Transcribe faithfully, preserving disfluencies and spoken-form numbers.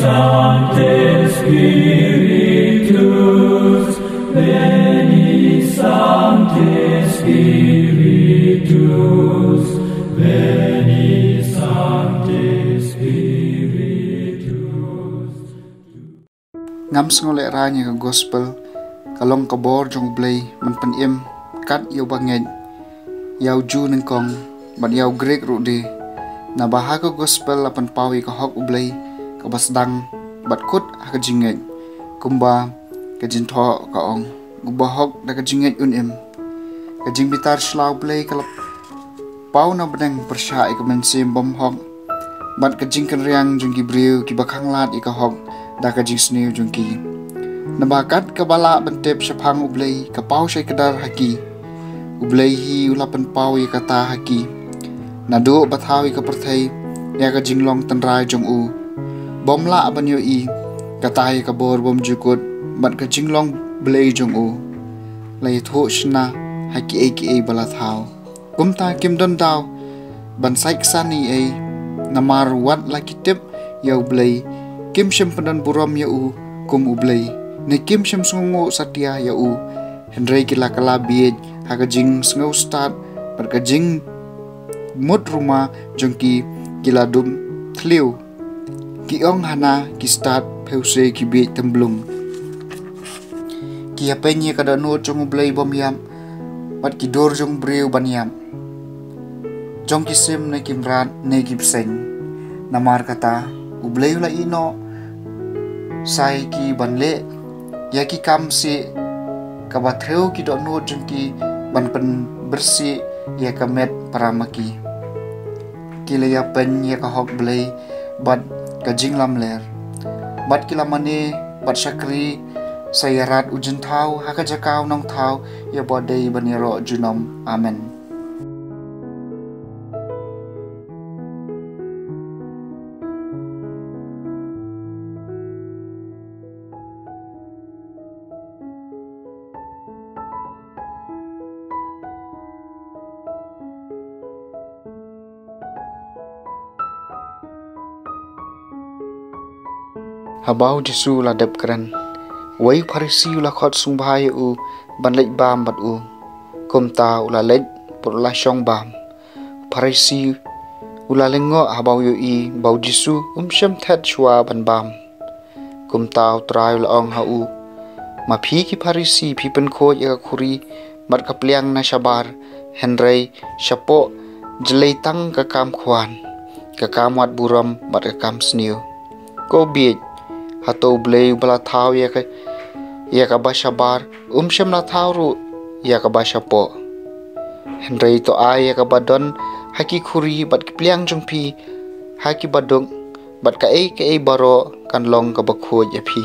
Sancte Spiritus, veni Sancte Spiritus, veni Sancte Spiritus. Ngam sngewlehrain ïa ka gospel, ka long ka bor jong U Blei ban pynim kat ïa u bangeit, ïa u Jiw nyngkong bad ïa u Grik ruh de. Naba ha ka gospel la pynpaw ïa ka hok U Blei kaba sdang bad kut ha ka jingngeit, kumba ka jingthoh ka ong, uba hok da ka jingngeit un im. Ka jingbitar shlur U Blei ka la paw na bneng pyrshah ïa ka mynsiem bymhok bad ka jingkynriang jong ki briew kiba khanglad ïa ka hok da ka jingsniew jong ki. Naba kat kaba lah ban tip shaphang U Blei ka paw shai kdar ha ki. U Blei hi u la pynpaw ïa kata ha ki. Naduh ba thaw ïa ka pyrthei ïa ka jinglong tynrai jong u, bym lah ban ïohi, kata ïa ka bor bymjukut bad ka jinglong Blei jong u. La ïathuh shna ha kiei kiei ba la thaw. Kumta kim don daw ban sait ksan ei ei, namar wat la ki tip ïa U Blei, kim shym pyndon burom ïa u kum U Blei, ne kim shym sngewnguh satia ïa u. Hynrei ki la kylla bieit ha ka jingsngewstad bad ka jingmut ruma jong ki, ki la dum thliew. Ki ong hana ki stad, phewse ki bieit tymblung. Ki ïapeiñ ïa ka dohnud jong U Blei bym ïap bad ki dur jong briew ban ïap, jong ki sim ne ki mrad ne ki bseiñ. Namar kata U Blei u la ïehnoh sa ïa ki ban leh ïa ki kam sih kaba threw ki dohnud jong ki ban pynbyrsih ïa ka met para ma ki. Ki la ïapeiñ ïa ka hok Blei bad ka jinglamler, bad ki la mane bad shakri sa ïarap u jingthaw ha ka jaka u nongthaw ïa ba dei ban ïaroh junom. Amen. Haba u Jisu u la dep kren, uwei u Pharisi u la khot sngewbha ïa u ban leit bam bad u. Kumta u la leit bad u la shong bam. U Pharisi u la lyngngoh haba u ïohi ba u Jisu um shym thet shuwa ban bam. Kumta U Trai u la ong ha u, "Ma phi ki Pharisi phi pynkhuid ïa ka khuri bad ka pliang na shabar, hynrei shapoh jlei tang ka kam khwan, ka kam wad burom bad ka kam sniew. Ko bieit, hato U Blei uba la thaw ïa ka, ïa kaba shabar um shym la thaw ruh ïa kaba shapoh? Hynrei to ai ïa kaba don ha ki khuri bad ki pliang jong phi ha ki baduk, bad kaei kaei baroh kan long kaba khuid ïa phi."